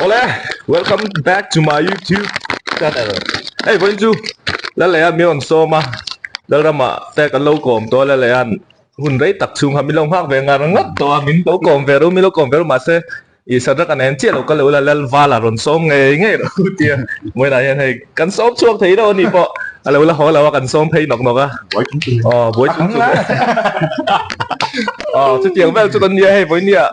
Awle, welcome back to my YouTube channel. Hei vawiin chu Laleia mi rawn sawm a, Lalrama te kan lo kawm tawh a Laleia'n hun rei tak chhung kha min lo nghak ve ngar ngat tawh a, min lo kawm ve ru, min lo kawm ve ru mahse i Sadrak a nen chiah lo ka lo la Lalvala rawn sawm ngei ngei rawh u tia vawiinah hian hei kan sawm chhuak thei deuh a ni pawh a lo la haw lo a kan sawm phei nawk nawk a. Aw buai chung chung aw chutiang vel chu kan nia hei vawiin nia.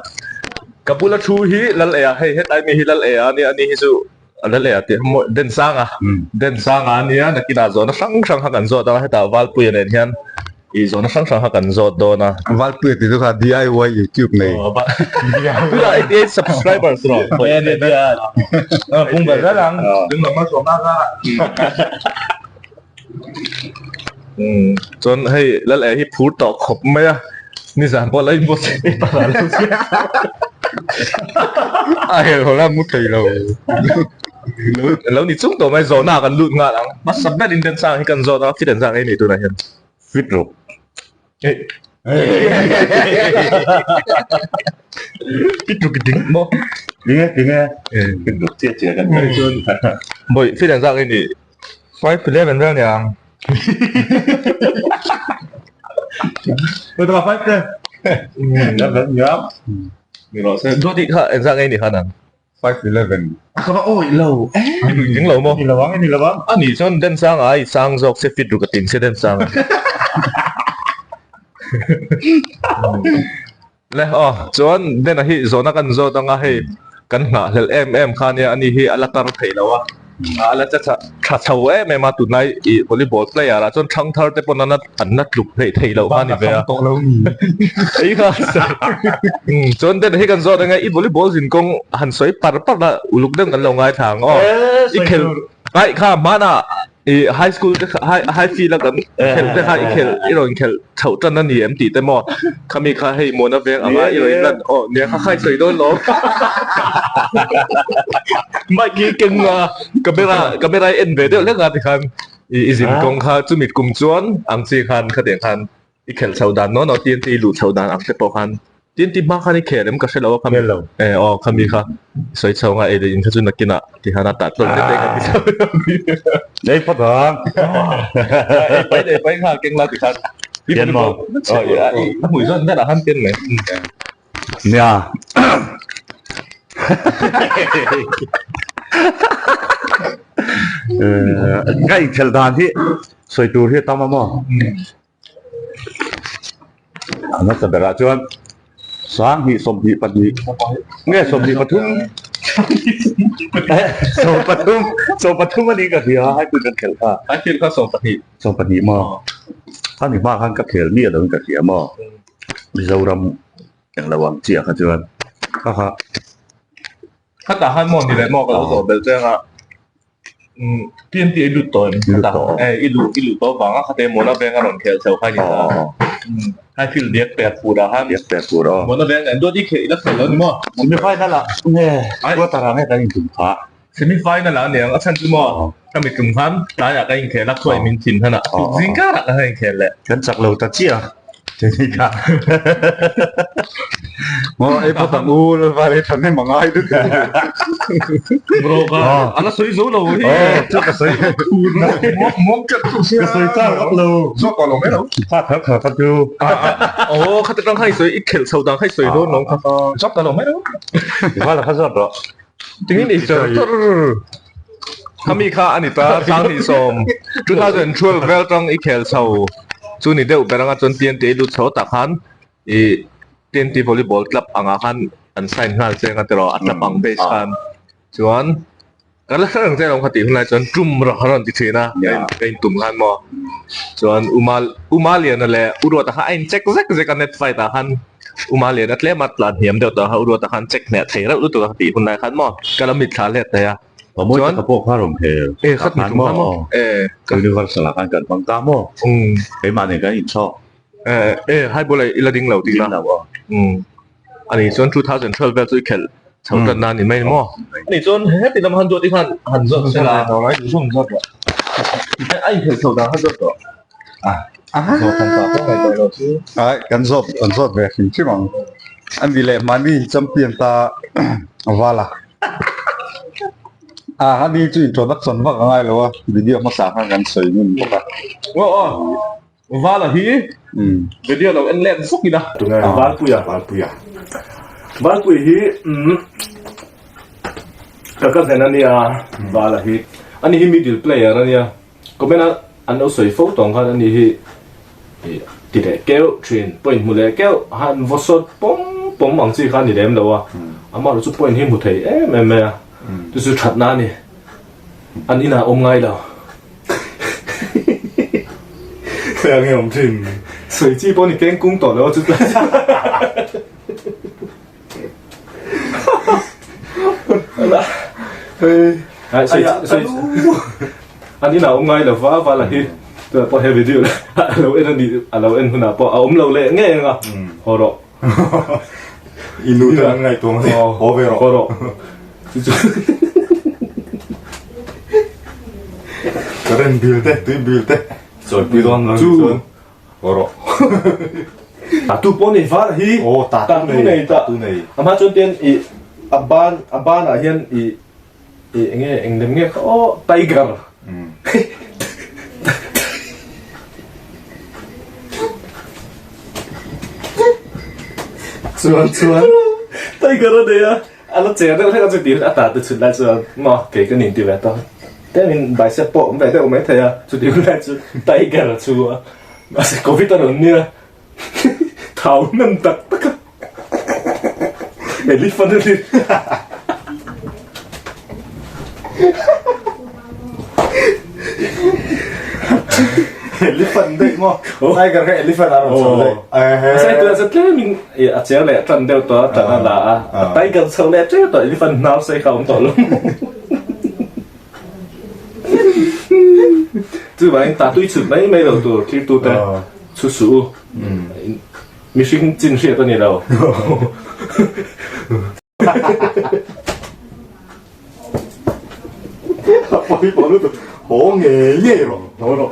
Ka bula thu hi Lal Ea, hei hetlai mi hi Lal Ea a nia, ani hi chu Lal Ea tih maw Densanga, Densanga a nia, nakinah zawhna hrang hrang kha kan zawt ang a, hetah Valpuia nen hian ih zawhna hrang hrang kha kan zawt dawn a. Valpuia tih chu kha DIY YouTube nei. Tunah 88 subscribers rawh. Pung ber zel ang. Ding lam a zawhna zarah. Chuan hei Lal Ea hi phur tawh khawp mai a, nizan pawh la inbuat thei ta lo A helh la mu thei lo. Lo ni chung tawh mai zawhna ah kan lut nghal ang. Hmasa ber in den sang hi kan zawt a, fit an sang ei ni tunah hian. Fit rawh. Fit ruk i ding maw? Ding e, ding e. Fit ruk chiah chiah kan ni. Chuan bawi fit an sang ei ni. 5'11 vel niang. Ui tama 5'10. Ni rawh se. Duat i kha engzah nge i nih khan ang? 5'11. A ka va awih lo. I nuih ding lo maw? Ni lo ang, ni lo ang. A nih chuan den sang ai sang zawk se fit ruk a ting se den sang. Le aw chuan den a hi zawhna kan zawt anga hei kan nghahhlelh em em kha ania ani hi a la tar thei lo a a la che tha chho em em a tunlai ih volleyball player ah chuan thang thar te pawn an an la tluk hleih theih loh kha a ni ve a ei kha chuan den hi kan zawt anga i volleyball zin kawng han sawi par par a uluk deuh kan lo ngaithla ang aw i khelh ngaih kha hmanah I high school te kha high high field a kan khelh te kha i khelh i rawn khelh chhoh tan a ni em tih te maw khami kha hei muana veng anga i rawn lan aw nia kha kha i sawi dawn lo mic hi keng a camera camera i en ve deuh hlek a tikhan i i zin kawng kha chumi kum chuan ang chi khan khatiang khan I khelh chhoh dan nawn aw TNT i luh chhoh dan ang te pawh khan TNT hma khan i khel em ka hre lo a khami e aw khami kha sawi chho nga ei leh in kha chu nakinah ti khan a tah tlawm te te kha ti chho Nei phawt ang ei pai ei pai kha keng la ti khan Pian maw a hmui zawn vel ah khan pian mai Nia Ka inkhelh dan hi sawi tur hi a tam a maw? A hmasa berah chuan 20 22 nge 23 13 13 a nih ka hria hai pui kan khelh kha hai field kha 12 12 maw khami hma khan ka khel miah lo in ka hria maw Mizoram englo ang chiah kha chuan kha kha khatah khan maw ni leh maw ka lo zawh belh chiang a TNT i lut tawh em? Lut tawh. Eh, i luh i luh tawh vanga khate Mona Veng a rawn khel chho kha ni ta. Hai field diak per pur ah khan. Diak per pur aw. Mona Veng nen duat i khel i la khel lo ni maw? Semi final ah nge quarter ah nge kan intum kha. Semi final ah aniang a chhan chu maw ka mi tum khan tlaiah ka inkhel a khuai min thin hman ah zing karah ka inkhel leh. Kan chak lo ta chiah a. Chini kha. Maw ei phawt ang u lalva lei than em angai deuh thei. Bro ka ala sawi zo lo hi. Oh chu ka sawi. Muang ket chu sia. Ka sawi char vak lo. Zawk tawh lo mai lo. Kha kha kha kha chu. Oh kha te tang kha i sawi i khelh chho dan kha i sawi dawn lo kha. Zawk tawh lo mai lo. Vala kha zawt rawh. Tingin i char char. Khami kha a ni ta 2010 2012 vel tang i khel chho chu ni deuh ber anga chuan TNT i lut chho tak khan i TNT volleyball club angah khan an sign nghal che anga tiraw a club ang base khan chuan ka la hre reng che lo kha tih hunlai chuan tum rawh a rawn ti thin a ka intum khan maw chuan Uma Uma Liana leh U Ruata kha a in check zek zek a net fight ah khan Uma Liana tlem a tlan hniam deuh tawh a U Ruata khan check hneh thei reuh lutuk a tih hunlai khan maw ka la mitthla hlet thei a. Pawmawii taka pawh kha rawn hel tak khan maw? Universal ah khan kan hmang ta maw? Keimah nen kan inchhawk. E hai bula i la ding lo tih na. Ani chuan 2012 vel chu i khelh chho tan na ni mai ni maw? Ani chuan heti lam han duat i khan han zawt se la. A inkhelh chho dan kha zawt tawh. Zawt han ta pawh ngaih tawh lo chu. Ai kan zawt kan zawt ve hrim hrim ang. Ani leh mahni champion ta Vala. A hani chu introduction vak a ngai lo a, video hmasa khan kan sawi ngun bawk a. Aw aw, Vala hi video lo en let zuk ila. Valpuia. Valpuia. Valpui hi ka cousin a nia, Vala hi. Ani hi middle player a nia. Comment a an lo sawi fo tawng khan ani hi ti leh keuh thin, point hmu leh keuh han vaw sawt pawm pawm ang chi kha a ni lem lo a, amaherawh chu point hi hmu thei em em mai a, chu chu thatna a ni, an inah awm ngai lo. Khawiah nge awm thin? Sawi chi pawh ni keng kung tawh lo a chu tlai chu. An inah awm ngai lova Vala hi tunah pawh he video a lo en a nih a lo en hunah pawh a awm lo leh ngei ang a haw rawh. I nu te an ngaihtuah ang a ni haw ve rawh. Haw rawh. Chu chu. Current bill te tui bill te chawipui dawn lo chuan. Haw rawh. Tatu pawh nei var hi. Aw tatu nei tatu nei. A hma chuan tian i a ban a banah hian i i enge eng lem nge kha aw tiger. Chuan chuan tiger a nei a. A la cher deuh hlek a chuti a tatu chhut lai chuan maw kei ka nin ti ve ta. Tengin bicep pawh awm ve deuh mai thei a chuti hun lai chu tiger a chu a. Mahse covid a rawn nia thau hnem tak tak a elephant a ni. Elephant daih maw tiger kha elephant a rawn chho daih. Mahse tunah chuan tlemin a cher leh tan deuh tawh a tan a la a tiger chho leh ṭeuh tawh elephant hnar sei kha a awm tawh lo. Chuvangin ta tui chhut mai mai lo tur thirtute chhu suh u. Mihring chin hriat a ni lo. A pawimawh lutuk. Haw ngei ngei rawh. Haw rawh.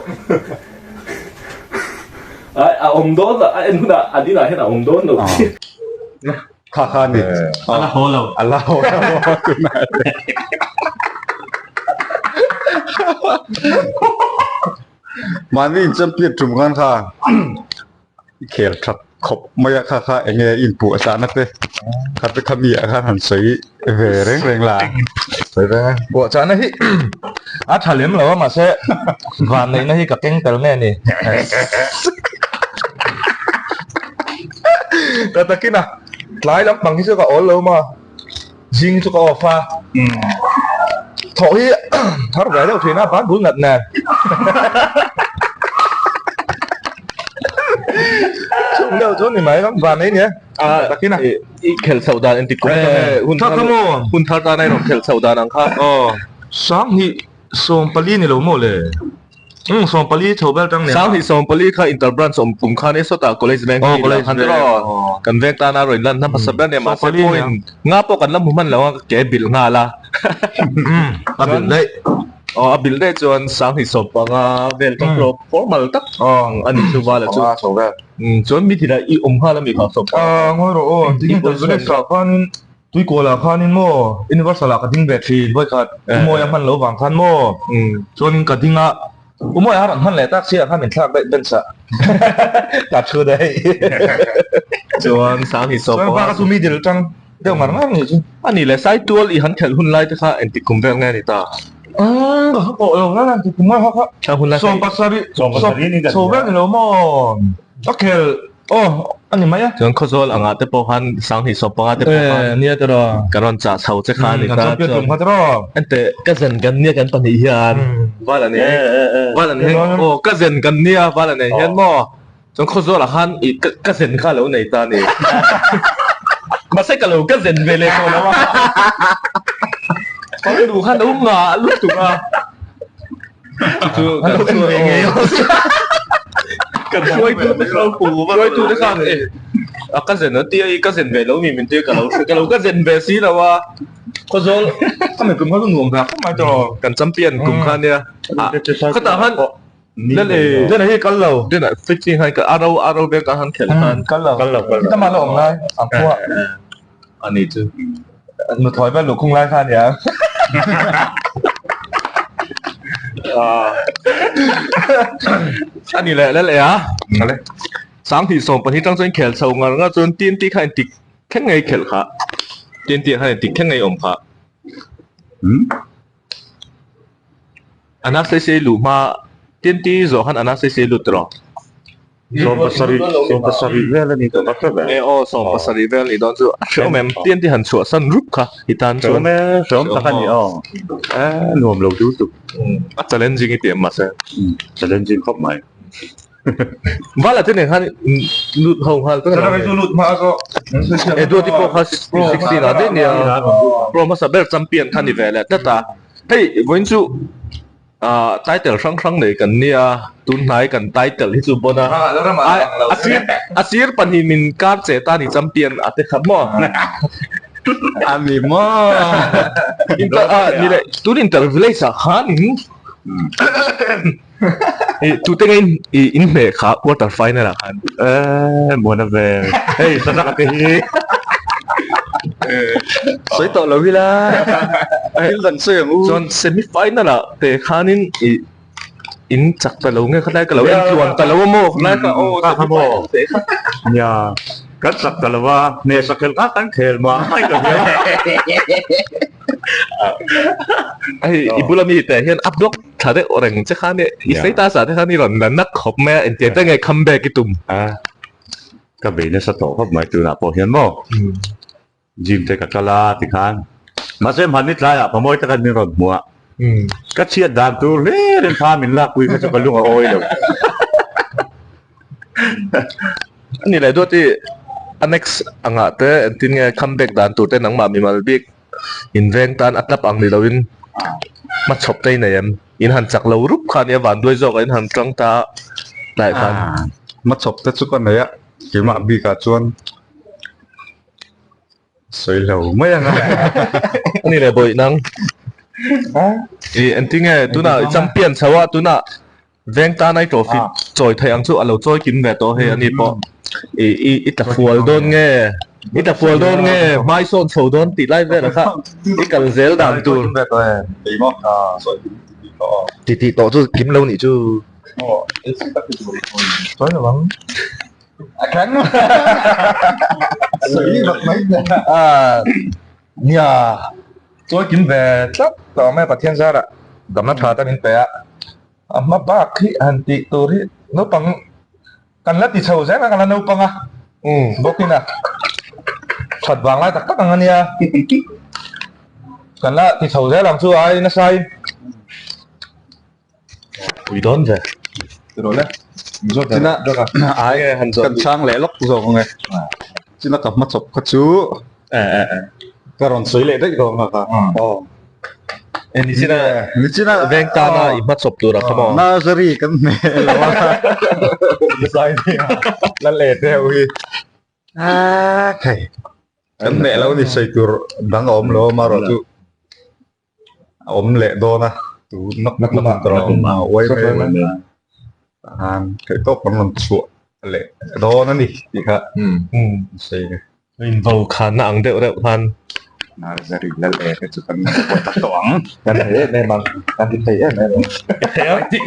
Ai a awm dawn a en hunah an inah hian a awm dawn lo. Kha kha a ni. A la haw lo. A la haw lo tunah te. Mahni in champion tum khan kha i khel that khawp mai a kha kha eng nge i inpuh a chahna te kha te kha mi ah khan han sawi ve reng reng la. Sawi ve puah chahna hi a tha lem lo a mahse vanneihna hi ka keng tel nge ni. Ta takin a tlai lampang hi chu ka awl lo maw zing chu ka off a thawh hi thar ve deuh thin a ban bul nat nen chung deuh chu ni mai ram van ei nia takin a i khel chhoh dan engtik kum hun thar hun thar tan a i rawn khel chhoh dan ang kha sang hi 40 ni lo maw le Umm 40 chho vel tang nia. 40 kha inter branch awm kum khan e sawtah college veng hi college veng kan veng tana rawn lan hna hmasa ber nia mahse point nga pawh kan la hmu hman lo a ke bilh nghal a a bilh daih aw a bilh daih chuan 35 vel tang hlawk formal tak a ni chu vala chu chuan mi thila i awm nghal ami kha 15 a ngawi rawh aw tinge kan village ah khanin Tuikual ah khanin maw Universal ah ka ding ve thin vawikhat Umawi a hman lo vang khan maw chuanin ka ding a Umawi a rawn hman leh tak si ah khan min thlak daih bench ah ka thu daih chuan sang hi sawp chuan bak a chu middle tang deuh ngar ngar ni chu ani le Saitual i han khelh hun lai te kha engtik kum vel nge ni ta ka hre pawh lo reng engtik kum nge kha kha 17 chho vel ni lo maw ka khel Aw, a ni mai a. Chuan Khawzawl angah te pawh khan 25 te pawh khan Eh, nia tiraw. Ka rawn chah chho che kha a ni ta. Kan champion tum kha tiraw. Enteh, ka zen kan nia kan pahnih hian. Val a nei. Val a nei. Aw, ka zen kan nia val a nei hian maw. Chuan Khawzawl ah khan i ka zen kha a lo nei ta a ni. Mahse ka lo ka zen ve leh tawh lo a. Ka duh khan lo ngah lutuk a. Chu chu kan en ve ngei a. Kan hruaitu te kha hruaitu te khan e a ka zen an tia i ka zen ve lo mi min tia ka lo ka lo ka zen ve si lo a. Khawzawl ka mi kum kha chu nuam ve khawp mai tawh. Kan champion kum kha nia. Khatah khan Lal e Lal hi kal lo. Dinah fixing khan ka aro aro vel ka han khelh khan. Kal lo. Kal lo kal lo. Tama la awm lai ang khua. Ani chu. Nuthawi vel luhkhung lai kha ania. Ani leh leh leh a. 2012 tang chuan khel chho ngar ngar chuan TNT kha intik thleng ngei khelh kha. TNT ah khan intik thleng ngei awm kha. Anastasia luh hma TNT zawh khan Anastasia lut tawh. 70 70 vel a ni tawh tak tak e. Aw 70 vel ni dawn chu a hreawm em TNT han chhuah san rup kha i tan chuan. Hreawm e hreawm tak a ni aw e nuam lo dul tuk. A challenging i ti em mahse. Challenging khawp mai. Vala te nen khan lut ho nghal vek a lo. Lut hma zawk. E duati pawh kha 16 ah daih nia. Pro hmasa ber champion kha ni ve leh tlat a. Hei vawiin chu ah title hrang hrang nei kan nia tun hnai kan title hi chu bawn a. A sir a sir pahnih min kar che ta ni champion a te khat maw. A ni maw. Inter ah ni leh tun inter village ah khan in Tute nge i in hmeh kha quarter final ah khan? Eh muana ve hei sadaka te hi. Sawi tawh lo ila thil dan sawi ang u. Chuan semi final ah te khanin i in chak ta lo nge khatlai ka lo en tluan ta lo a maw khatlai kha aw semi final te kha. Nia kan chak ta lo a hnehsak khel kha kan khel mah mai ka hria. Hei i bula mi te hian up block tha deuh reng che khan i sawi ta sa te khan i rawn la nak khawp mai a engtiang te nge come back i tum. A ka bei nasa tawh khawp mai tunah pawh hian maw gym te ka kal a tikhan mahse hmanni tlaiah pamawi takin min rawn hmu a ka chhiat dan tur hlir in thla min lakpui kha chu ka lung a awi lo. Ani leh duat i a next angah te engtin nge come back dan tur te nangmah mimal bik inveng tan a tlap ang ni loin hmachhawp te i nei em? In han chak lo rup kha ania van duai zawk ah in han tang ta tlai khan. Hmachhawp te chu ka nei a, keimah bikah chuan sawi lo mai ang a. Ani leh bawih nang. I engtin nge tunah i champion chho a tunah Veng tan ai trophy chawi theih ang chu a lo chawi kim ve tawh hei ani pawh i i i tla fual dawn nge i tla fual dawn nge hmai sawn chho dawn tih lai velah kha i kal zel dan tur Ti tih tawh chu kim lo nih chu. Nia chawi kim ve tlat tawh mai Pathian zarah damna tha te min pe a. A hma bak hi han tih tur hi naupang kan la ti chho zel a kan la naupang a bawkin a that vang lai tak tak ang a nia kan la ti chho zel ang chu ai nasa in pui dawn ve china ai kan chhang leh lawk zawk ang e china ka hma chawp kha chu Ka rawn sawi leh daih dawn kha. Aw. E nichina nichina veng tana i hmachawp tur a kha maw? Nursery kan hne lo a. Zai nia la let deuh hi. A khai. Kan hne lo ni sawi tur dang a awm lo a marawh chu a awm leh dawn a tu nak nak tur a awm a uai mai mai a theih tawp kan rawn chhuah leh dawn a ni tih kha sawi invo khanna ang deuh reuh khan Nursery lal e te chu kan pawh ta tawh ang kan thei em em ang kan ti thei em em ang thei ang tih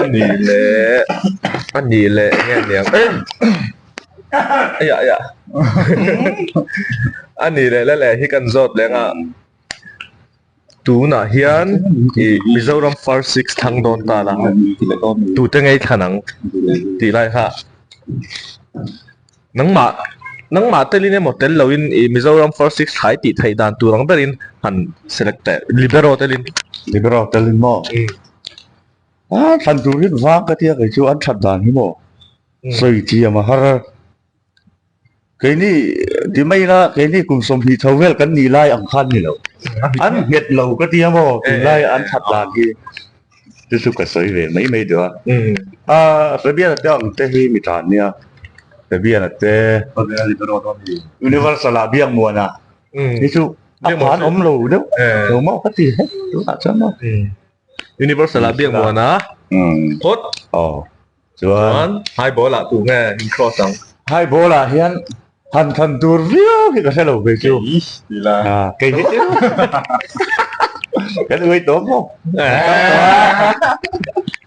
a ni leh a ni leh nge niang Aiah aiah a ni leh la leh hi kan zawt leng a tunah hian ih Mizoram first six thlang dawn ta la tute ngei thlan ang tih lai kha nangmah nangmah telin emaw tel loin ih Mizoram first six thlai tih theih dan tur ang berin han select teh libero telin libero telin maw a thlan tur hi vang ka tia kei chu an that dan hi maw. Sawi thiam a har. Keini ti mai ila keini kum 20 tho vel kan nih lai ang khan ni lo. An nghet lo ka ti a maw tunlai an that dan hi chu chu ka sawi ve mai mai duh a. A Fabian-a te ang te hi mi tan nia. Fabian-a te Universal ah Biakmuana hi chu a phan awm lo deuh lo maw ka ti hlek tunah chuan maw. Universal ah Biakmuana phawt. Aw. Chuan high ball ah tu nge in cross ang? High ball ah hian han than tur viau hi ka hre lo ve chu. Kei hi chu. Kan ui tawh maw?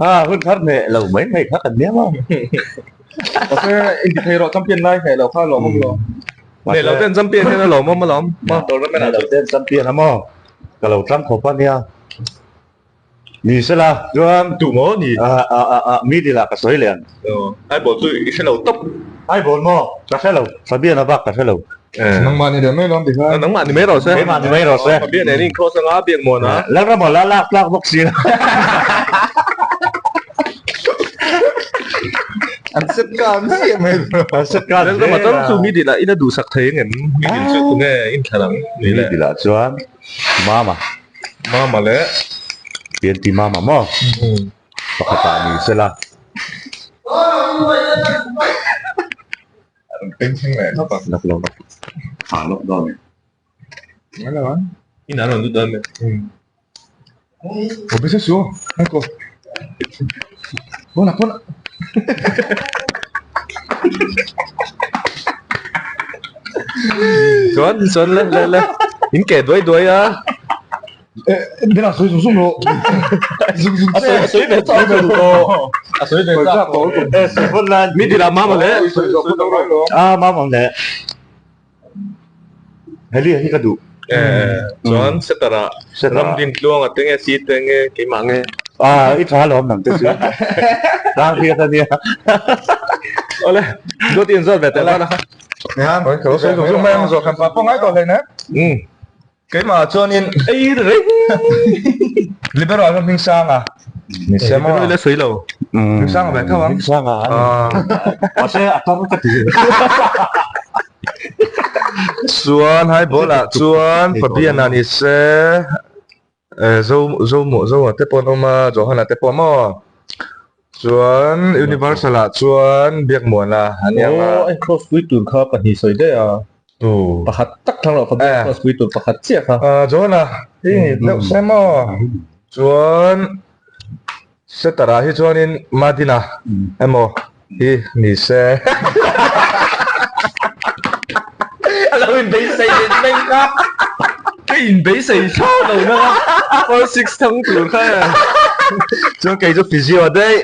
Ha hun thar hneh lo mai mai kha kan nia maw? Mahse inti thei rawh champion lai hneh lo kha lawm awm lo. Hneh lo ten champion hian a lawm awm alawm. Hneh lo ten champion a maw? Ka lo tang khawp a nia. Ni sela chuan Tu maw ni? A a a a mi dil ah ka sawi leh ang. Ai bawl chu i hre lo tawp. Ai bawl maw? Ka hre lo. Fabian a bak ka hre lo. Nangmah ni leh mai lawm ti khan. Nangmah ni mai rawh se. Keimah ni mai rawh se. Fabian nen in cross anga biak muan a. Lalram aw la lak tlak bawk si la. An set kan chiah mai. An set kan zel a. Lalram chuan chu mi dil ah in a duhsak thei ang em? Mi dil chu tunge in thlan ang? Mi dil ah chuan Mama. Mama leh. TNT Mama maw? Pakhat ah ni sela. Peng thleng leh khawp a. Lak lo lak. Ha lawk dawn e. Ngai lo a. In an rawn lut dawn e. Aw bese su. Hai ko. Pawna pawna. Chuan chuan le le le. In ke duai duai a. Din a sawi zung zung lo. Zung zung A sawi a sawi ve chak tawh. A sawi ve chak tawh. Eh sawi hmun lan. Mi dil ah mama le. Sawi zawh hmun lo. Ah mama le. Heli hi ka duh. Eh chuan setter ah ram din tluang a te nge si te nge keimah nge. Ah i tha lawm nang te chu. Tang hi a nia. Awle dawt in zawt ve teh bana kha. Nihan ka lo sawi zung zung mai ang zawh khan pa pawh ngai tawh hlei ne. Keimah chuanin ei reng Libero ah chuan Hmingsang a ni se maw? Libero ila sawi lo. Hmingsang a ve tho ang. Hmingsang a ani. Mahse a tar ka ti. Chuan hai ball ah chuan Fabian a ni se Zo Zo Zo a te pawh an awm a Johan a te pawh maw? Chuan Universal ah chuan Biakmuana a nia nga. Aw, cross pui tur kha pahnih sawi daih a. Pakhat tak thlang loh kha cross pui tur pakhat chiah kha. John-a hi ni deuh se maw? Chuan setter ah hi chuanin Madina emaw hi ni se. A lo inbeisei leh mai kha. Ka inbeisei thlawt lo nang a, first six thang tur kha. Chuan kei chu physio daih.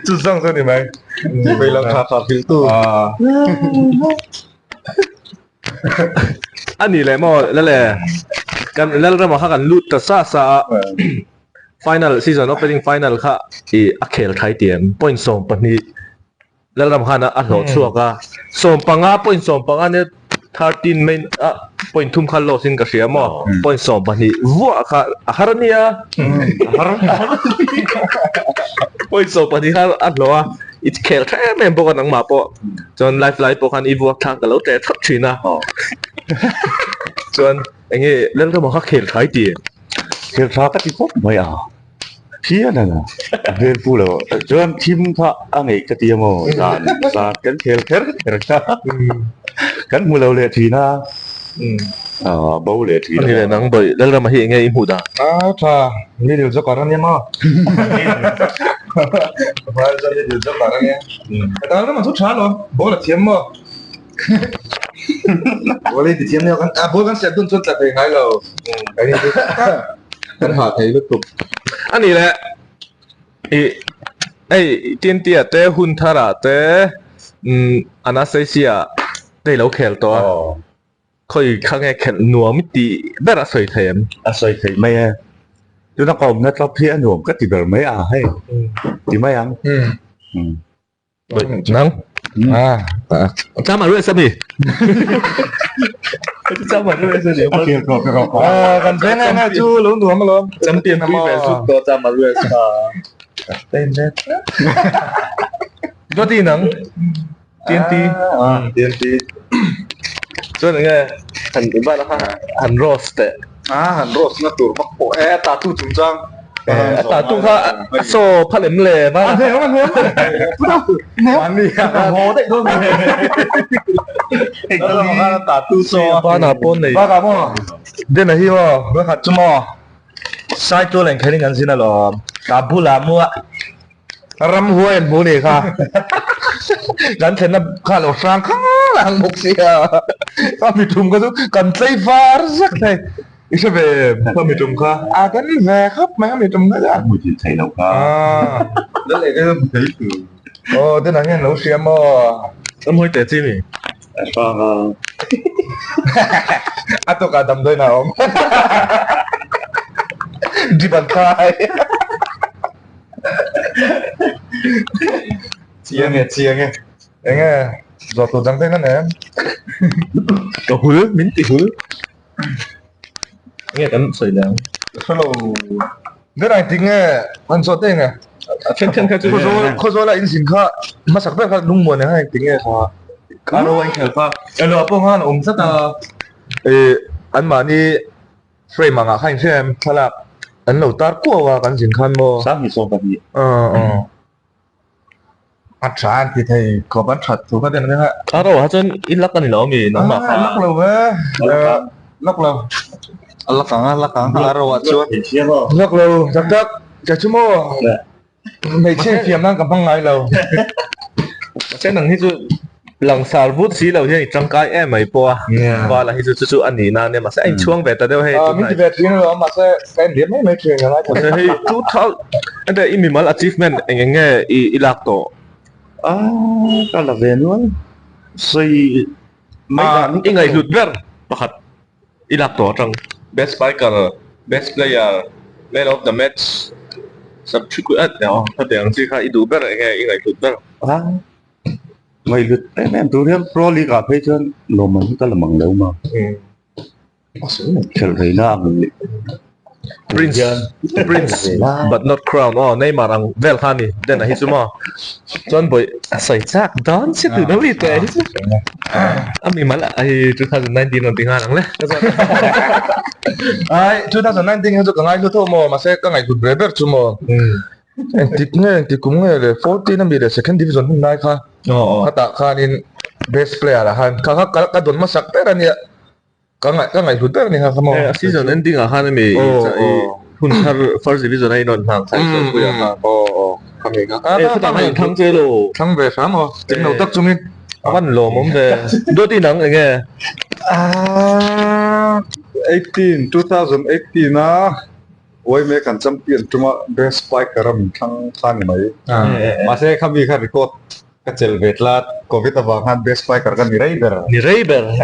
Chu zawng chu ni mai. Vei lam kha kha hrilh tu. A ni leh maw lale kan Lalrama kha kan lut ta sa sa a. Final season opening final kha i a khel thai tiam point 12 Lalram khan a hlawh chhuak a 15 point 15 nia 13 main a point thum kha loss in ka hria maw point 12 vuah kha a har ania a har point 12 kha a hlawh a i khel tha em em bawk a nangmah pawh chuan life lai pawh khan i vuak thlak ka lo tle thawt thin a chuan enge Lalrama kha khel thai ti. Khel tha ka ti khawp mai a. Phian a na. A hmel pu lo. Chuan thim kha a ngeih ka ti a maw? Zan zan kan khel kher kher kha. Kan hmu lo leh thin a. A bo leh thin a. Ani leh nang bawih Lalrama hi enge i hmuh dan? A tha. Middle joker a nia maw? Middle joker a nia. Lalrama chu tha lo. Ball a thiam maw? Ball hi tithiam nia kan ball kan siam dun chuan tla thei ngai lo kan in chu kan hah thei lutuk. A ni le i hei TNT ah te hun thar ah te umm Anastasia te ilo khel tawh a khawi kha nge khelh nuam i tih ber a sawi thei em? A sawi thei mai e tuna ka awmna tlawp hi a nuam ka ti ber mai a hei ti mai ang. Nang? Ah, chama ruai sami. Chama ruai sami. Ah, kan veng nga chu lo nuam alawm. Champion pui ve zut tawh chama ruai sa. Doti nang? TNT. Ah, TNT. Chuan enge han ibana kha han roast teh. Ah, han roast na tur vak pawh e tattoo chungchang. A tattoo kha a saw phal em le va. A hne a hne. Mani a haw daih dawn ni. Tattoo saw. Bana pawn nei. Baka maw. Den a hi maw. Ka khat chu maw. Sai tual eng khelin kan zin alawm. Ka bulah mua. Ramhuai an hmu ni kha. Kan thlenna kha lo hrang khang ang bawk sia. Ka mi tum kha chu kan tlei var zek thei. I hre ve em ka mi tum kha? A kan ve khawp mai ka mi tum kha chu. An hmu thil thei lo kha. Lal leh ka hmu thei tur. Aw tunah hian lo hria maw? Ka hmuai teh chi mi. A hrang a. A tawkah damdawiin a awm. Drip an khai. Chiang e, chiang e. Eng e, zawh tur dang te hian em? Ka hul, min ti hul. Nge kan sawi leh ang? Ka hre lo. Ber ang tik nge an zawh te nge? A then then kha chu Khawzawl Khawzawl a inzin kha hmasak ber kha lungmuan eng ang tik nge kha? Ka ro a inkhel kha. Elo ah pawh khan awm tlat a. Ih anmahni frame angah kha inhria em thlalak an lo tar kuau a kan zin khan maw? Sanghnih 12. Aw aw. A tha an ti thei khawp an that thu kha ten a. A ro ah chuan i lak a ni lo ami nangmah kha. Lak lo ve. Lak lo. A lak ang a lak ang a ro ah chuan. Lak lo tak tak kei chu maw hmeichhia infiam nan ka hmang ngai lo. Mahse nang hi chu langsar vut si lo hian i tangkai em mai pawh a. Vala hi chu chu chu a nih nan nia mahse a inchhuang ve ta deuh hei tunah. Min ti ve thin alawm mahse ka inliam mai mai thin ka ngaithla. Mahse hei 2000 Ente i mimal achievement eng eng nge i i lak tawh? A ka la ve nual. Sawi mai dan hi i ngaihhlut ber pakhat i lak tawh atang. Best spiker, best player, man of the match, subsequent aw khatiang ang chi kha i duh ber eng nge i ngaihhlut ber? A ngaihhlut em em tur hian Pro League ah phei chuan lawmman hi ka la mang lo ma. Khelh rei na ang leh. Prince Prince but not crown aw Neymar ang vel kha ni den a hi chu maw chuan bawi a sawi chak dawn si tuna mi te hi chu a mi mal a hi 2019 rawn ti nghal ang le Ai 2019 hi chu ka ngai hlu tho maw mahse ka ngaihhlut ber ber chu maw engtik nge engtik kum nge le 14 ami leh second division hun lai kha khatah khanin best player ah khan kha kha ka dawn hmasak ber ania. Ka ngaih ka ngaihhlut ber ni kha kha maw. A season ending ah khan ami i hun thar first division a inrawn hlang kha i sawi ah khan. Aw aw kha mi kha. E chutah khan in thlang che lo. Thlang ve hram aw. Tling lo tak chungin. A van lawmawm ve. Dawt in ang enge? Ahh 18 2018 a Uaime kan champion tuma best spiker a min thlang kha ni mai. Mahse khami kha record Ka chelh ve tlat, Covid avang khan best spiker ka ni rei ber. Ni rei ber.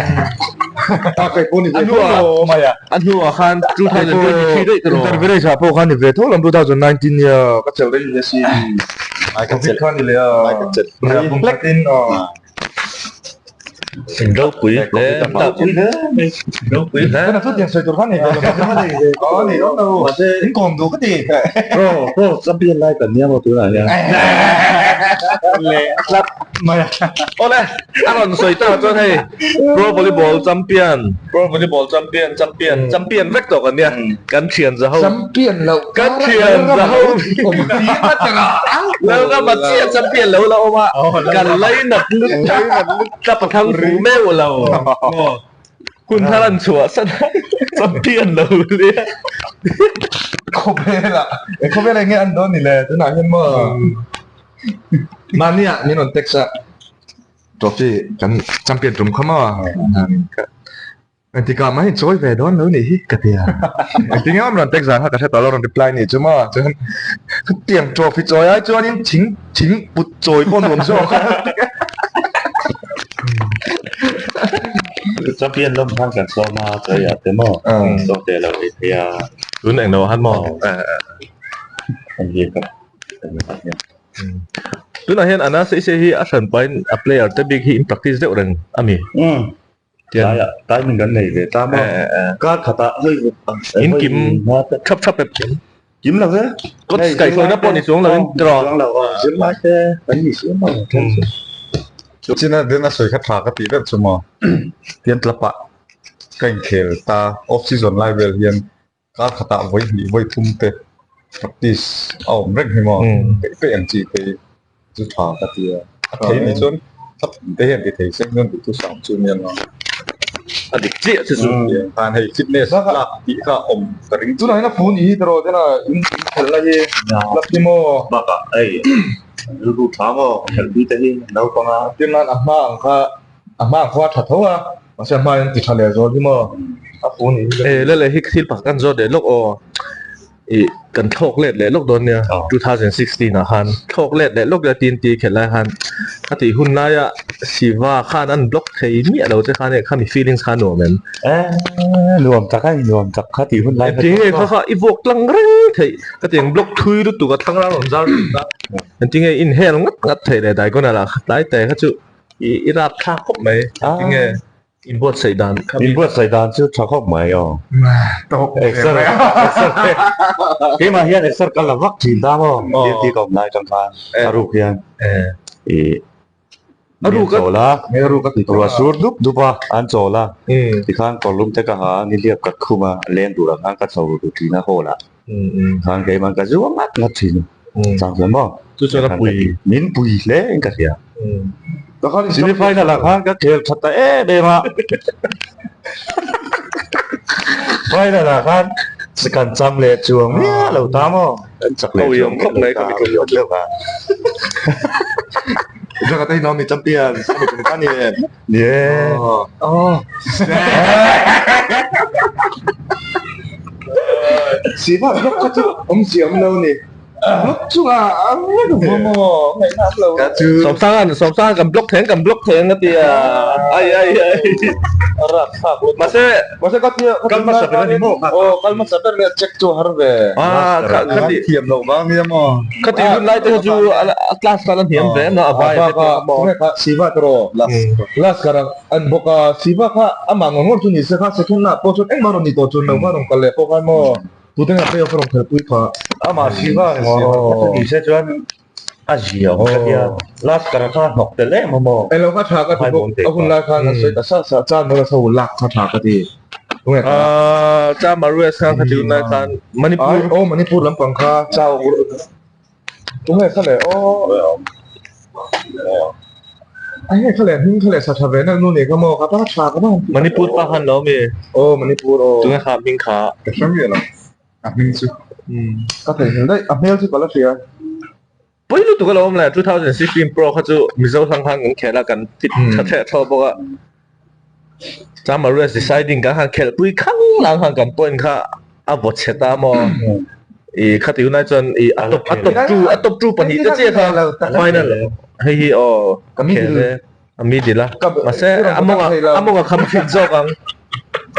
A kei pawh ni ve tho lo mai a. A hnuah khan 2023 daih tawh. Inter village ah pawh khan ni ve tho lam 2019 nia ka chelh rei hle si. Covid khan ni leh a. Ka chelh rei hlek. Ropui hle mai. Ropui hle. Kana chu tiang sawi tur khan nei ve lo. Aw nei dawn lo. In kawm duh ka ti. Pro pro champion lai kan nia maw tunah hian. Leh tlat mai a. Awle a rawn sawi ta chuan hei pro volleyball champion pro volleyball champion champion champion vek tawh kan nia kan thian za ho. Champion loh. Kan thian za ho. Lalrama chiah champion lo la awm a kan lainat lut tla pathang fu meuh lo. Hun thar an chhuah san a, champion lo nia. Khawvel ah, e khawvel ah nge an dawn ni le tunah hian maw mahni ah min rawn text a trophy kan champion tum kha maw engtikah mah hi chawi ve dawn lo nih hi ka ti a engtin nge maw min rawn text zan kha ka hre tawh lo rawn reply nih chu maw chuan hetiang trophy chawi ai chuanin thing thing put chawi pawh nuam zawk a. Champion lawm khan kan sawm a chawi ah te maw sawm te lo ei thei a. Tun eng lo han maw? An hi ka kan hian. Tunah hian Ana Seise hi a hran pahin a player te bik hi in practice deuh reng a mi? Tlai ah timing kan nei ve ta maw? Kar khatah hei In kim thap thap e. Kim lo ve. Coach kaihhruaina pawh ni chuang lo in tiraw. Chuang lo aw. Zirlai te kan ni si maw. China den a sawi kha tha ka tih ber chu maw. Tian tlapah ka inkhel ta off season lai vel hian kar khatah vawi hnih vawi thum te practice a awm reng hi maw. Peih peih ang chi te hi chu tha ka ti a. A thei ni chuan thla thum te hian ti thei se chuan duhtu sang chu nia nga. A dik chiah chu chu. Khan hei fitness lak tih kha awm ka ring Tunah hian a phone i hi tawh tena in in khelh na hi lak hi maw. Bakah hei Rilru tha maw khelhpui te hi naupang a. Tin nan a hma ang kha a hma ang khaw a tha tho a mahse a hma in ti tha leh zual hi maw a fu ni hi. E le le hi thil pakhat kan zawt leh lawk aw ih kan thlawk let leh lawk dawn nia 2016 ah khan thlawk let leh lawk ila tin ti khelh lai khan a tih hun laia Siva khan an block thei miah lo che khan e khami feelings kha nuam em? E nuam tak a nuam tak kha tih hun lai kha. Engtin nge kha kha i vuak tlang reng theih ka tiang block thui lutuk a thlang rang rawn zar lut a engtin nge inhel ngat ngat theih leh diagonal ah kha tlai te kha chu i i rap thlak khawp mai engtin nge inbuatsaih dan kha inbuatsaih dan chu tha khawp mai aw exer exer keimah hian exer ka la vak thin ta maw ti ka awm lai tang khan a ruk hian i A ruk a. Chawl a, ruah sur dup dup a, an chawl a, tikhan kawrlum te ka ha a, nihliap ka khum a, leng turah khan ka chho ru thin a hall ah khan keimah ka zuang ngat ngat thin a, chang chuan maw? Chu chuan a pui. Min pui hle in ka hria. Semi final ah khan ka khel tha ta em em a, final ah khan kan cham leh chuang miah lo ta maw? Kan chak leh chuang miah lo ta, a uiawm deuh a. Jaga te no mi champion mi kum kha ni em ni e oh Siva blok kha chu awm zia awm lo ni blok chunga ang vek a mo ngaihna awm lo ka chu Sawmsangan Sawmsangan kan block theng kan block theng a tia ai ai ai a rak thlak lutuk mahse mahse ka tia kal hmasa ber a ni maw aw kal hmasa ber leh check chu a har ve ah kha kha ti thiam loh vang nia maw Khati hun lai te kha chu a class khan a hniam ve em a vai te pawh kha maw. Kha Siva te rawh last kar an bawk a Siva kha amah ngawr ngawr chu ni se kha second ah pawh chuan engmah rawn ni tawh chuan lo kha rawn kal leh pawh khan maw tute nge playoff a rawn khelh pui kha amah Siva kha chu ni se chuan a zia awm ka tia last kar kha hnawk tel em a maw. Eng lo kha tha ka ti bawk a hun lai khan an sawi ta sa sa chan rawh a lak kha tha ka ti. Cha Marues khan khati hun lai khan Manipur aw Manipur lampang kha chau tunge kha le aw ai nge kha le hming kha le sa tha ve na nu nei kha maw kha pa tha ka bang Manipur pa khan lo mi aw Manipur aw tunge kha hming kha ka hre miah lo a hming chu ka theihnghilh daih a hmel chu ka la hria. Pawi lutuk a lo awm le, 2016 Pro kha chu Mizo hlang khan kan khel a, kan fit tha thleh thlawh bawk a. Chama Rules deciding kan han khelh pui khang lang khan kan point kha a vaw chhe ta maw. I khati hunai chuan i a top a top two a top two pahnih te chiah kha final hei hi aw khel e a middle a mahse a mawng a mawng a kham fit zawk ang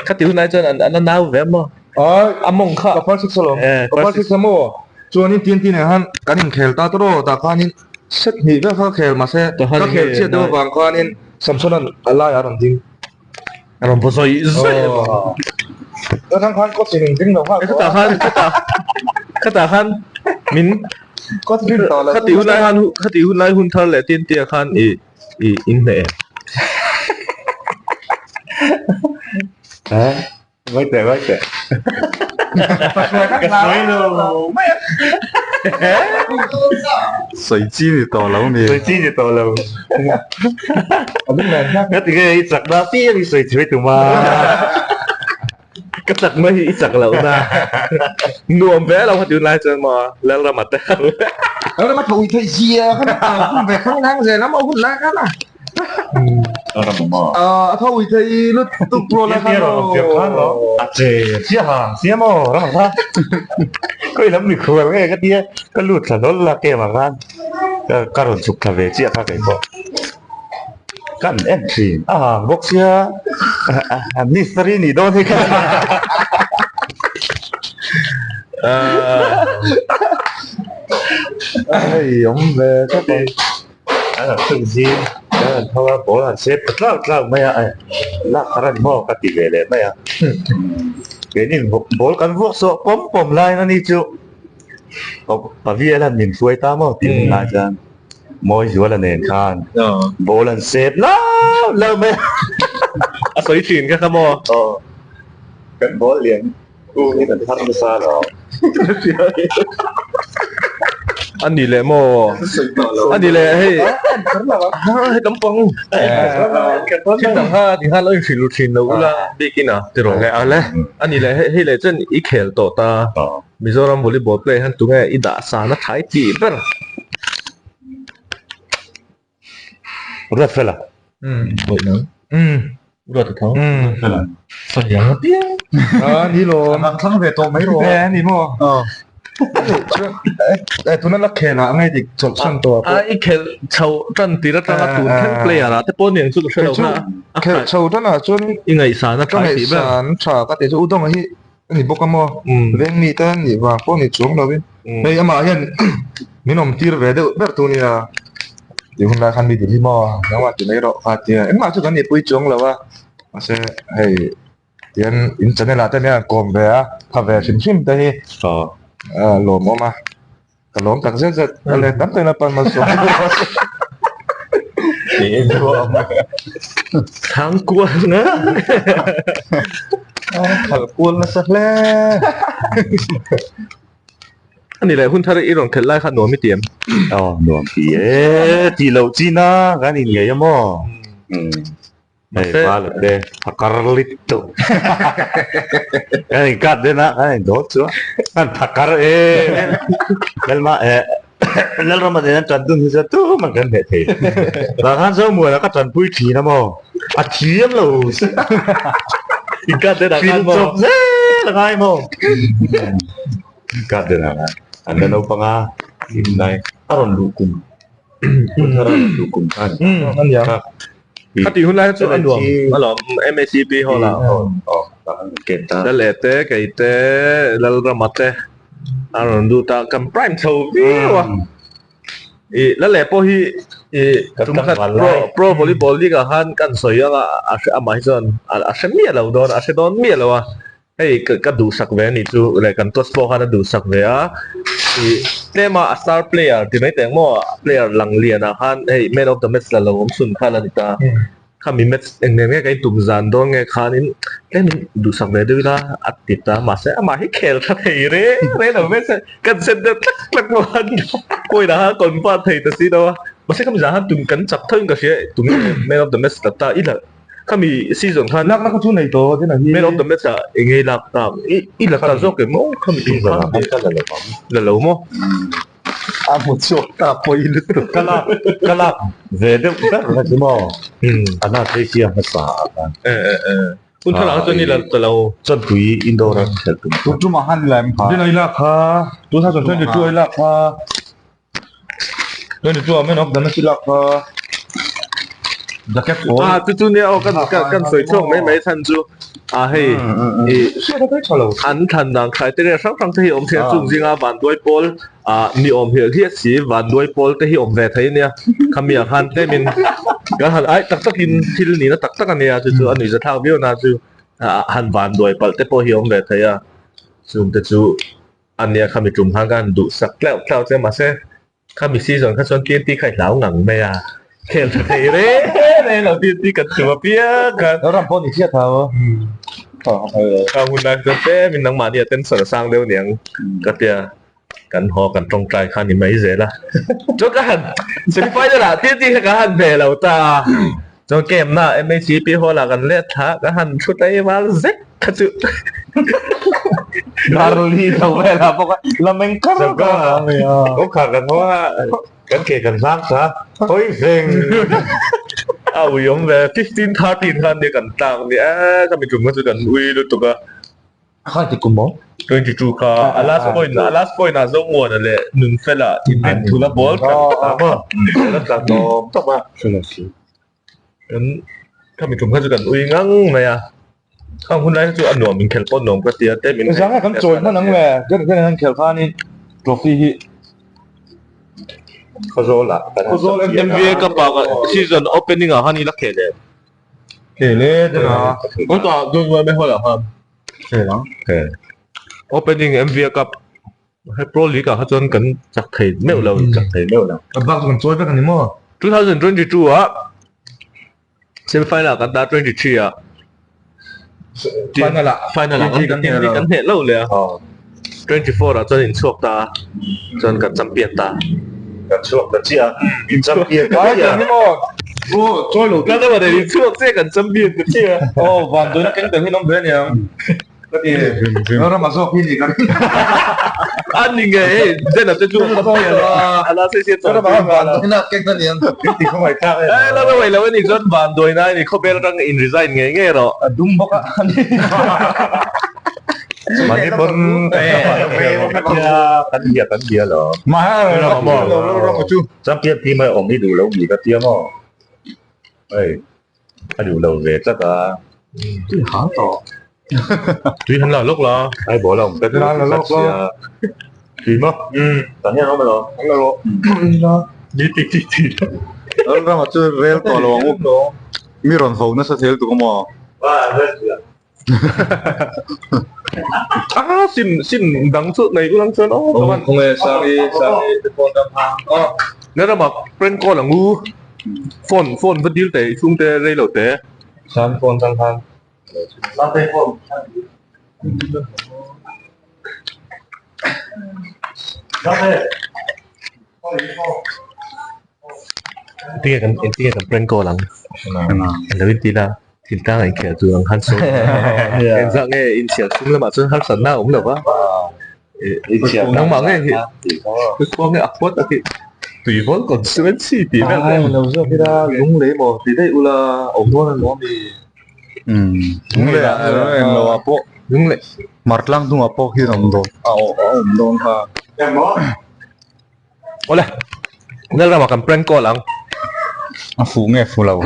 khati hunai chuan an a nau ve maw. Ai a mawng kha ka first six alawm ka first six emaw chuanin tin tin ah khan kan inkhel ta tawh tah khanin set hnih vel kha ka khel mahse ka khel chiat deuh avang khanin Samson an a laiah a rawn ding a rawn vaw zawi zawi a tang khan coach in ding lo nghal khatah khan khatah khatah khan min coach rin tawh lo khati hun lai khan khati hun lai hun thar leh tin tia khan i i in hneh em Vai teh, vai teh. Ka sawi lo mai a. Sawi chi ni tawh lo ni. Sawi chi ni tawh lo. Nga ti nge i chak na piang i sawi chhui tum a. Ka chak mai hi i chak loh na. Nuam ve lo kha tunlai chuan maw Lalrama te. Lalrama tho ui theih zia kha na hun ve khang nang zel a maw hun lai khan a. A tho ui thei lutuk rual a khan aw. A che chiah ha sia maw Rama kha. Khawi lam mikhual nge ka tia ka lut thla hlawl la game ah khan ka rawn chhuk thla ve chiah kha kei pawh. Kan en thin a hang bawk sia mystery nih dawn hi kha. Hei awm ve tawp ang. An han thung zing an han tho a ball an sep ta tlau tlau mai a lak thar a ni maw ka ti ve leh mai a keini ball kan vuak sawh pawm pawm laiin ani chu Pavial an min hruai ta maw tih hun lai chuan Mawizuala nen khan ball an sep lau lau mai a. A sawi thin kha kha maw? Aw kan ball lian u hi kan thar nasa lo. A ni leh maw? A ni leh hei hei lampang thil dang kha ti khan lo inhrilh ru thin lo ula bikin a tiraw le ale. A ni leh hei leh chuan i khel tawh ta Mizoram volleyball player hian tunge i dah san a thai tih ber. Ruatfela. Ruat a tho. Ruatfela. Sawiang a piang. A ni lo. An thlang ve tawh mai rawh. E ni maw. E tuna la khel ah ngai dik chawlh san tawh ah pawh. A i khel chho tan tir atanga tun thleng player ah te pawh niang chu ka hre lo kha. Khel chho tan ah chuan i ngaihsan a tha tih ber. Ka ngaihsan tha ka tih chu Udonga hi a ni bawk a maw. Veng mi te nih vang pawh ni chuang lo in. Hei amah hian min awm tir ve deuh ber tu nia. Tih hun lai khan mi dil hi maw nangmah ti mai rawh kha tia engmah chu kan nihpui chuang lo a. Mahse hei. Tihian in channel ah te hian kawm ve a, tha ve hrim hrim te hi a lawmawm a, ka lawm tak zet zet a let tam takin a pan malsawm Thang kual nga Khal kual nasa hle. Ani leh hun thar i rawn khelh lai kha nuam i ti em? Aw nuam ti e, tih loh chin a kan inngei a maw? Hei val te a kar lit tu kan in kat den a kan in dawt chu an tha kar e lalma e lalrama den an tan dun hi chu tu man kan heh thei la khan zo muan a ka tan pui thin a maw a thiam lo in kat den a khan maw chop zel a ngai maw in kat den a ngai an la naupang a in nai a rawn luh kum a rawn luh kum khan Kha tih hun lai chu a nuam alawm MACP hall ah Lal e te kei te Lalrama te a rawn lut a kan prime chho viau a ih Lal e pawh hi ih tum khat pro pro volleyball league ah khan kan sawi ang a a hre amah hi chuan a hre miah lo dawn a hre dawn miah lo a. Hei ka duhsak ve a nih chu leh kan coach pawh khan a duhsak ve a, ih tlema a star player ti mai teh ang maw player lang lian ah khan hei man of the match la lo awm chhun kha la ni ta, khami match eng nen nge ka intum zan dawn nge khanin tlemin duhsak ve deuh ila a ti ta mahse amah hi khel tha thei reng reng lo mai se kan set deuh tlak tlak pawh khan point ah khan convert thei ta si lo a, mahse khami zan khan tum kan chak tho in ka hria tum man of the match la ta ila. Khami season khan Lakna kha chu nei tawh din a hi. Man of the match ah eng nge lak tak i i la ta zawk em aw khami tum khan ka la lo ang. La lo maw? A hmu chhuak ta pawi lutuk. Ka lak ka lak ve deuh ber kha chu maw a na phei sia hmasa ah khan. E e e hun thar ah chuan i la ta lo. Chawnpui indoor a khelh tum. Tun tumah khan i la em kha? Din a i lak kha 2022 a i lak kha. 22 ah man of the match i lak kha jacket pawl Ah chu chu nia aw kan kan sawi chhuak mai mai chhan chu ah hei i an thlan dan criteria hrang hrang te hi awm thei a chung zinga vanduai pawl ah ni awm hial hiat si vanduai pawl te hi awm ve thei ania khami ah khan tlemin kan han ai tak takin thil nihna tak tak ania chu chu a nuihza thlak viau na chu han vanduai palh te pawh hi awm ve thei a chung te chu Ania khami tum khan ka han duhsak tleuh tleuh che mahse khami season kha chuan TNT kha i hlau ngang mai a, khel tha thei reng reng lo TNT kan tum apiang khan. Lo ram pawh ni chiah tho. Ka hun lai chuan tlem in nangmahni a tension a sang deuh niang ka tia kan haw kan tawngtai kha ni mai zel a. Chuan ka han semi final ah TNT kha ka han ve lo ta a, chuan game na MHCP hall ah kan let thla ka han thu tlai val zek. Kha chu Darli lo vel ah bawk a la meng kar kar a nia. Kawng khar kan haw a kan ke kan hlang sa hawi feng. A ui awm ve 15 13 khan nia kan tlak nia e ka mitum kha chu kan ui lutuk a. Kha ti kum maw? 22 kha a last point a last point ah Zomuana leh Nunfela inrin thul a ball tlat a la tla tawp tawp a. Kan kha mi tum kha chu kan ui ngang mai a khang hun lai kha chu a nuam in khelh pawh nuam ka ti a te min Zanga kan chawi hman ang le den den an khelh khanin trophy hi Khawzawl ah kan Khawzawl MVA cup ah season opening ah khan i la khel em? Khel e den a. Kawt ah Don Uai Mehol ah khan. Khel ang. Khel. Opening MVA cup he pro league ah kha chuan kan chak thei meuh lo chak thei meuh lo. A bak chu kan chawi vek a ni maw? 2022 ah semi final ah kan ta 23 ah final ah final ah kan kan hneh lo leh a 24 ah chuan in chhuak ta a chuan kan champion ta kan chhuak ta chiah a in champion ta chiah a ni maw? Aw chawi lo kan in chhuak chiah kan champion ta chiah a aw vanduaina keng tel hi an awm ve aniang. Ka ti Lalrama zawk hi ni ka ring. A ni nge hei Dena te chu a sawi a ala sawi sia chaw Lalrama khan vanduaina a keng a niang. Min ti khawngaih thlak em. Eh Lalrama i lo a nih chuan vanduaina a ni khawvel atang in resign ngei ngei rawh. A dum bawk a a ni. Mahni pawn kan bia kan bia lo. Lalrama chu. Champion team a awm hi duh lo mi ka tia maw. Hei. A duh lo ve tlat a. Tui hang tawh. Tui han la lawk la. Ai ball a awm tlat la lawk la. Tui maw? Tan hian awm elo? An la rawh. Ni ti ti ti. Lalrama chu rel tawh lo ang u. Mi rawn vo nasa zel tuk a maw? Ah sim sim dang chu nei ulang chuan aw ka van Khawnge Sangi Sangi te phone dang ha. Aw Lalrama prank call ang u. Phone phone va dil teh i chhungte rei lo teh. Sangi phone dang khan. Tinge kan tinge kan prank call ang. An lo inti la thiltlang a inkhel tur ang khan sawi. Engzah nge inchhiar chung lamah chuan harsatna a awm lo va. Nangmah nge hi khua nge a khuat a khi Tuivawl constituency tih vel te. Ai lo zawk ila lunglei maw ti daih ula awm dawn a nuam i. Lunglei ah eng lo ah pawh Lunglei Martlang hnungah pawh khian a awm dawn a awm dawn kha. Awle Lalrama kan prank call ang. A fuh nge fuh lo.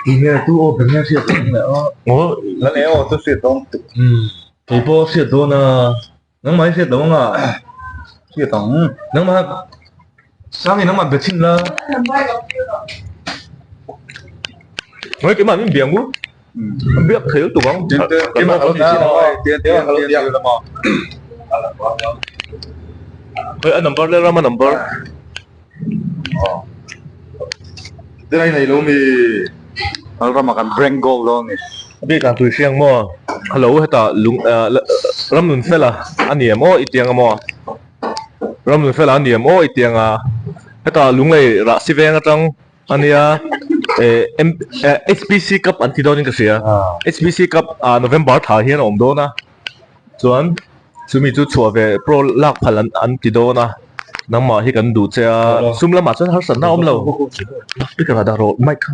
Nge tu aw ber nge hriat dawn le aw. Aw Lal e aw chu hriat dawn tuk. Kei pawh hriat dawn a nangmah hi hriat lo anga. Hriat ang. Nangmah Sangi nangmah be chhin la. Ngai keimah min biang u. Biak thei lutuk ang. Keimah ka lo ti chin ang. Keimah ka lo ti chin ang. Hei a number le ram a number. Tilai nei lo mi. Lalrama kan prank goal dawn ni. Bik ang tui hriang maw. Hello heta lung ram nun fela a ni em aw i tiang a maw. Ram nun fela a ni em aw i tiang a. Heta lunglei rah si veng atang a nia HPC cup an ti dawn in ka hria. HPC cup November thla hian a awm dawn a. Chuan chumi chu chhuah ve pro lak phal an an ti dawn a nangmah hi kan duh che a sum lamah chuan harsatna a awm lo speaker ah dah rawh mic kha.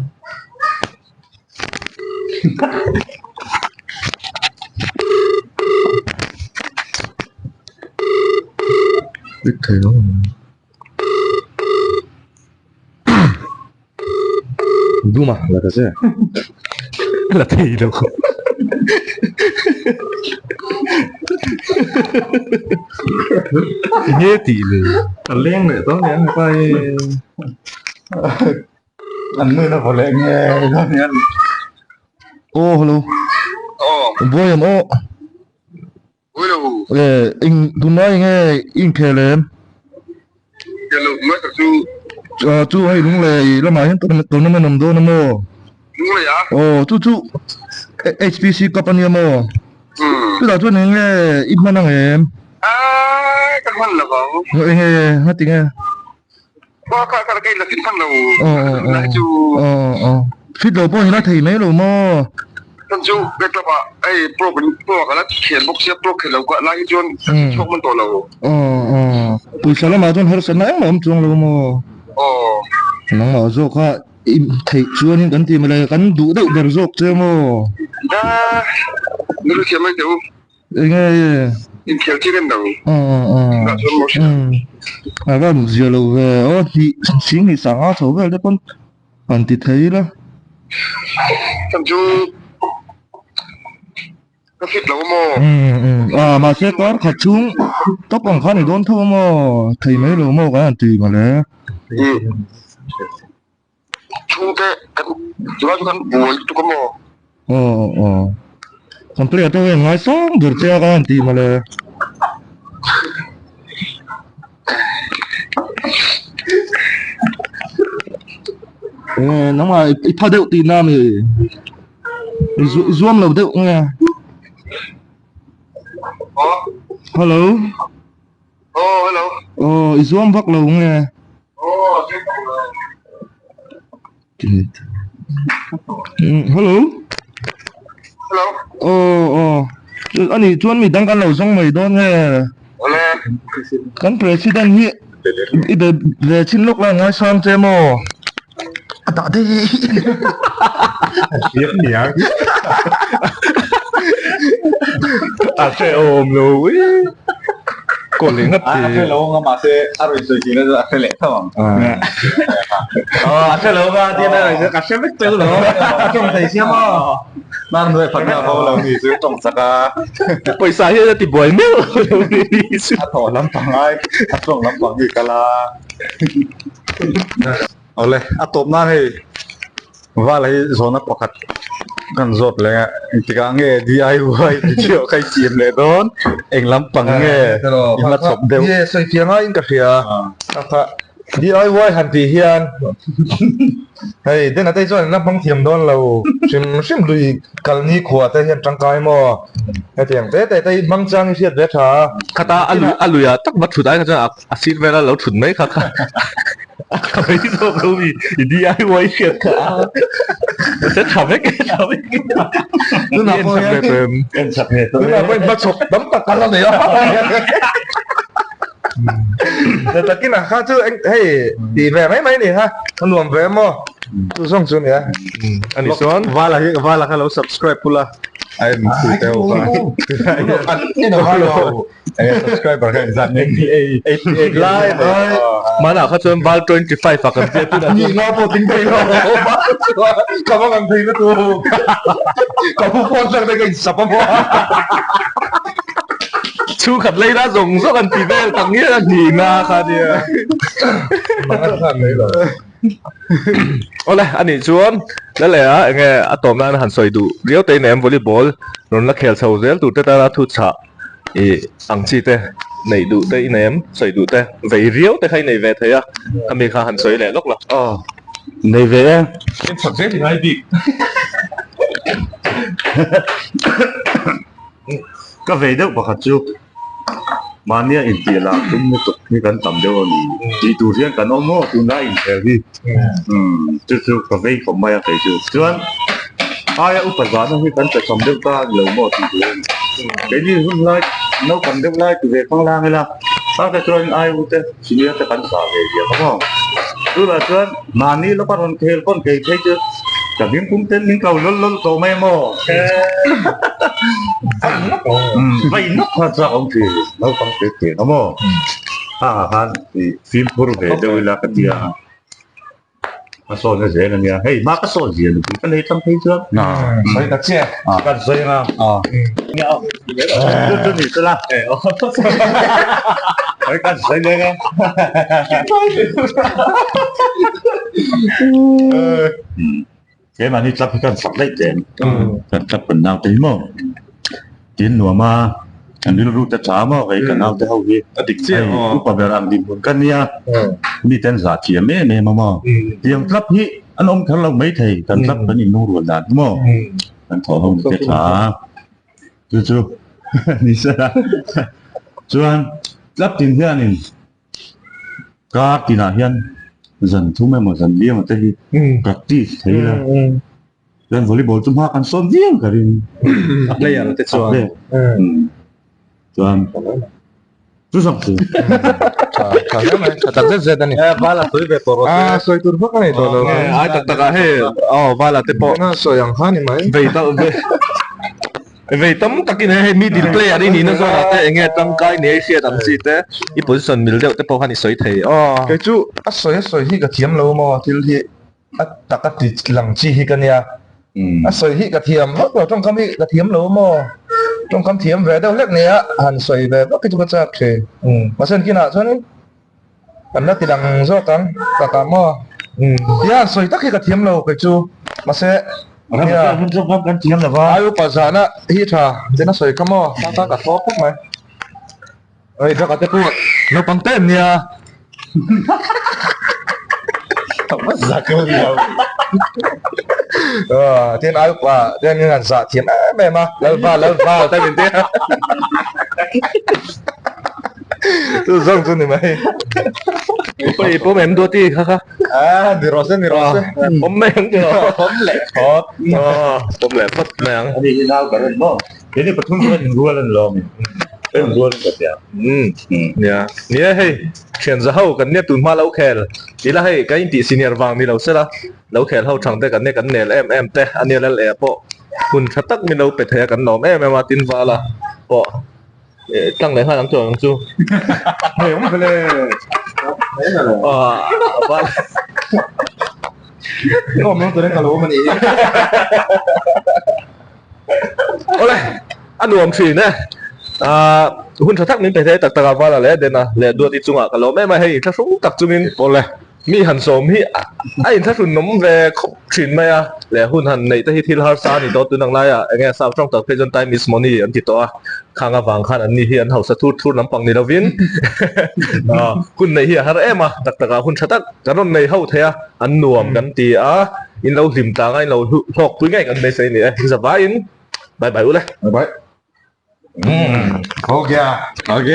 Duma la ta che. La thei lo. Nge tih le. A leng leh dawn nia hepa hi. An nui na vaw leh nge dawn nia. Aw hello. Aw. Buai em aw. E eng tunlai enge i inkhel em? Inkhel lo tunlai tak chu. Chu hei lunglei lamah hian tournament awm dawn a maw? Lunglei a? Aw chu chu HPC cup a nia maw? Chutah chuan enge i hman ang em? Aaa ka hman lo ang. Enge ngati nge? Aw ka ka in la fit hman lo. Tunlai chu. Aw aw fit lo pawh hi la thei mai lo maw? Kan chu ka club ah hei pro kan pro ah ka la khel bawk sia pro khel lo ka lai hi chuan ka chhuak hman tawh lo. Aw aw pawisa lamah chuan harsatna engmah awm chuang lo maw? Aw. Nangmah zawk kha i theih chuanin kan ti mai kan duh deuh ber zawk che maw? Ah nilo thiam mai teh u. Enge Inkhel chi rem lo. Aw a va zia lo ve aw hnih sing hnih sanga chho vel te pawn han ti thei ila. Chan chu ka fit lo maw. A mahse kar khat chhung top ang khan i dawn tho maw thei mai lo maw kan han ti mawle. Chhungte kan tunah chu kan buai lutuk a maw? Aw aw kan player te hian ngai sang ber che a ka han tih mawle. Enge nangmah i pha deuh tihna ami i zuam lo deuh nge? Hello. Aw hello. Aw i zuam vak lo nge? Aw zuam vak lo. Hello. Hello. Aw aw a nih chuan mi dang kan lo zawng mai dawn nge? Awle. Kan president hi i be ve chin lawk la ngaisang che maw? A dah daih. Hriat niang. A hrehawm lo ui. Kaw leh ngat A hre lo ang a mahse a rawn sawi thin a chu a hre leh tho ang. Aw a hre lo ang a tian a rawn sawi ka hre vek tel lo. A tawng thei sia maw? Nan hnuai phat na ho lo ni chu tawng chak a. Pawisa hian a ti buai meuh lo ni chu. A thaw lampang ai a tawng lampang hi kal a. Awle a tawp nan hei Val hi zawhna pakhat kan zawt leh a engtikah nge DIY video kha i siam leh dawn eng lampang nge i hma chhawp deuh. Nge sawi fiah ngaiin ka hria a DIY han tih hian hei den ate chuan la hmang thiam dawn lo hrim hrim lui kal ni khua te hian tangkai maw hetiang te te te hi hmang chang i hriat ve tha a. Khata a lui a luiah tak va thut ai kha chuan a sir vela lo thut mai kha kha a tha mai zawk lo mi i DIY hriat kha a se tha vek e tha vek e Tunah pawh hian en chak ve tawh tunah pawh hma chhawp tam tak a la nei a. Ni takin a kha chu eng hei tih ve mai mai ni kha a nuam ve maw chu zawng chu nia. Ani chuan Vala hi Vala kha lo subscribe pula a en thu te ho kha. Enge subscriber kha engzat nge ni ei 88 lai mai. Hmanah kha chuan Val 25 a kan tia tunah chuan. Ni nga pawh ting thei lo ka va ngang thei na tu ka pu phone tlang te ka insap a maw. Chhungkhat lei la zawng zawng an ti vel tak ngial a hni nga kha nia. Awle anih chuan Laleh a enge a tawp nan han sawi duh riau te in em volleyball rawn la khel chho zel tur te tana thu chhah ih ang chi te neih duh te in em sawi duh te vei riau te kha i nei ve thei a khami kha han sawi leh lawk la. Aw nei ve e. En chak zel i ngai bik. Ka vei deuh pakhat chu mahnia intih lah tum lutuk hi kan tam deuh a ni tih tur hian kan awm maw tunlai inkhel hi chu chu ka vei khawp mai a kei chu chuan aia upa zahna hi kan pe cham deuh ta a ni lo maw tih tur a ni keini hun lai naupang deuh lai ti ve fang lang ila tah chuan ai u te senior te kan zah ve diak a maw tunah chuan Mahni lawka rawn khel pawn kei phei chu ka hming pum ten min ko lawl lawl tawh mai maw? Vai nawk kha chak awm thin naupang te te kha maw? Ha ha khan fimkhur ve deuh ila ka ti a, ka sawn na zel a nia, hei hma ka sawn zia nupui ka nei tlang phei chuan sawi ta che kan sawi anga chu chu ni sela kan sawi leng a. Keimahni club hi kan sak daih teh kan club kan nau te hi maw tin nuam a kan rilru te tha maw hei kan nau te ho hi a dik chiah maw upa ber ang dinhmun ka nia mi ten zah thiam em em a maw tiang club hi an awm kher lo maithei kan club kan inlungrual dan hi maw kan thawh ho te tha chu chu ni sela chuan club tin hianin Kar tinah hian zan thum emaw zan li emaw te hi practice thei ila chuan volleyball chu hma kan sawm viau ka ring a player te chuan chuan chu zawng chu tha tha hle mai tha tak zet zet a ni vala sawi ve tawh rawh a sawi tur vak a nei tawh lo ai tak takah hei aw vala te pawh sawi ang kha ni mai vei ta ve Vei tam takin hei middle player i nihna zawnah te enge tangkai nia i hriat ang chi te i position mil deuh te pawh khan i sawi thei aw. Kei chu a sawi a sawi hi ka thiam lo maw thil hi a tak a ti lang chi hi ka nia a sawi hi ka thiam vak lo tawngkam hi ka thiam lo maw tawngkam thiam ve deuh hlek nia han sawi ve vak hi chu ka chak thin mahse an kinah chuanin kan la ti lang zawk ang takah maw tia an sawi tak hi ka thiam lo kei chu mahse ai upa zahna hi tha chen a sawi kha maw ta ta ka thlawp khawp mai oi draka te pawh naupang te an nia tin ai upa te an zah thiam em em a lalva lalva te min tia. Chu zawng chu ni mai. Pawh i pawm em duati kha kha. A ni rawh se ni rawh se. Pawm mai ang tiraw. Pawm leh phawt. Pawm leh phawt mai ang. Ani hi nau ber a ni maw? Keini pathum chu kan inrual a ni lo ami? Kan inrual in ka tia. Umm nia. Nia hei thian za ho kan nia tun hma lo khel ila hei kan intih senior vang ni lo sela lo khel ho thang te kan nia kan nel em em te a nia lal e pawh hun tha tak min lo pe thei a kan lawm em em a tin vala pawh tlang leh nghal ang chu ang chu. Hei awm vele. Aw Awm lo turin ka lo awm a ni. Awle, a nuam thin e. Ahh hun tha tak min pe thei tak tak a vala leh den a leh duati chungah ka lawm em a hei inthlahrung tak chungin awle mi han sawm hi a inthlahrun awm ve khawp thin mai a leh hun han neih te hi thil harsa a ni tawh tun ang laiah enge south tawng tak phei chuan time is money an ti tawh a khang avang khan an ni hi an hausa thur thur lampang ni lovin ahh hun neih hi a har em a tak takah hun tha tak kan rawn nei ho thei a an nuam kan ti a. In lo hlim tlang a, in lo hlawk pui ngei kan beisei ni e. Zavaiin bye bye u le. Bye bye. Ho gya. Ho gya.